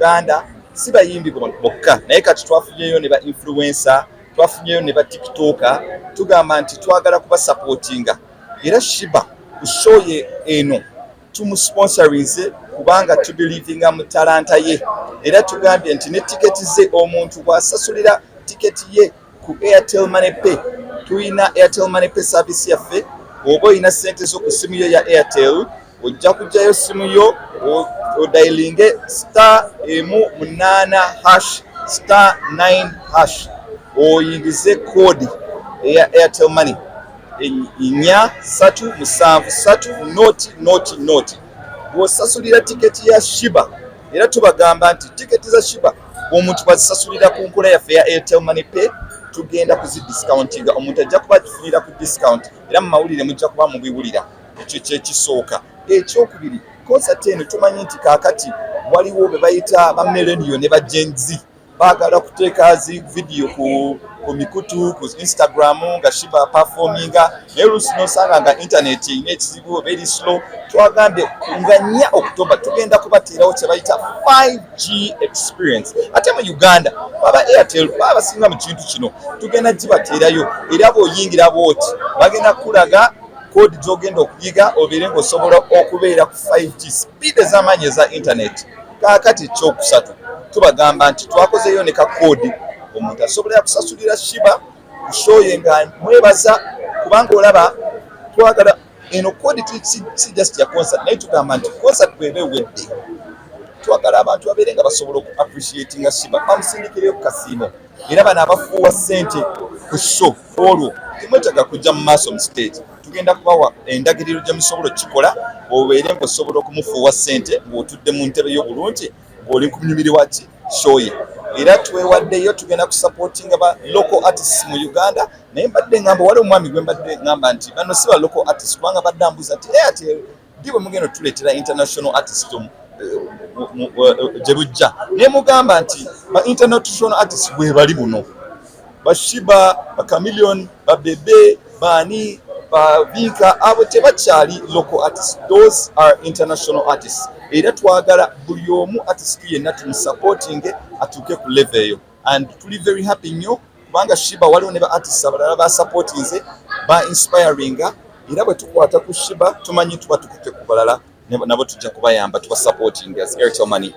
Uganda, si bayimbi bokka, naye kati twafunyeyo ne ba influencer, twafunyeyo ne ba TikToker. Tugamba nti twagala kubasupportinga, era Sheebah ku show ye eno tumusponsorinze kubanga tubelievinga mu talanta ye. Era tugambye nti ne tiketi ze, omuntu bw'asasulira tiketi ye ku Airtel Money Pay, tulina Airtel Money Pay service yaffe. Oba olina sente zo ku simu yo ya Airtel, ojja kugjayo simu yo, odialinge *180#, *9#, oyingize code eya Airtel Money 4373 00 00. Bw'osasulira tiketi ya Sheebah, era tubagamba nti tiketi za Sheebah omuntu bwazisasulira ku nkola yaffe ya Airtel Money Pay, tugenda kuzidiscountinga. Omuntu ajja kuba agifunira ku discount, era mu mawulire mujja kuba mubiwulira. Ekyo kyekisooka. Ekyokubiri, concert eno tumanyi nti kaakati waliwo be bayita ba millennial ne ba Gen Z, baagala kuteeka zi video ku mikutu, ku Instagram, nga Sheebah performinga, naye oluusi nosanga nga internet erina ekizibu oba eri slow. Twagambye nga 4 October tugenda kubateerawo kye bayita 5G experience. Ate mu Uganda baba Airtel baba basinga mu kintu kino, tugenda gibateerayo. Era bw'oyingira bwoti, bagenda kukulaga code gy'ogenda okuyiga obeere ng'osobola okubeera ku 5G speed ez'amaanyi eza internet. Kaakati ekyokusatu, tubagamba nti twakozeyo ne ka code omuntu asobola kusasulira Sheebah ku show ye nga mwebaza, kubanga olaba twagala eno code si just ya concert, naye tugamba nti concert bweba ewedde, twagala abantu babeere nga basobola oku appreciatinga Sheebah, bamusindikireyo ku kasiimo. Era bano abafuuwa ssente ku show, olwo temwetaaga kujja mu maaso mu stage, tugenda kubawa endagiriro gye musobola okukikola, obeere ng'osobola okumufuuwa ssente ng'otudde mu ntebe yo bulungi, ng'oli kunyumirwa ki show ye. Era twewaddeyo, tugenda kusupportinga ba local artists mu Uganda. Naye mbadde ngamba, wali omwami gwe mbadde ngamba nti bano si ba local artists, kubanga badde ambuuza nti Airtel ddi bwe mugenda otuleetera international artist gye bujja? Naye mugamba nti ba international artists bwe bali buno, ba Sheebah, ba Chameleone, ba Bebe, baani, ba Vinka, abo tebakyali local artists, those are international artists. Era twagala buli omu artist yenna tumusupportinge atuuke ku level eyo, and tuli very happy nnyo kubanga Sheebah, waliwo ne ba artists abalala basupportinze, ba inspiringa. Era bwe tukwata ku Sheebah, tumanyi tuba tukutte ku balala, nabo tujja kubayamba, tuba supporting as Airtel Money.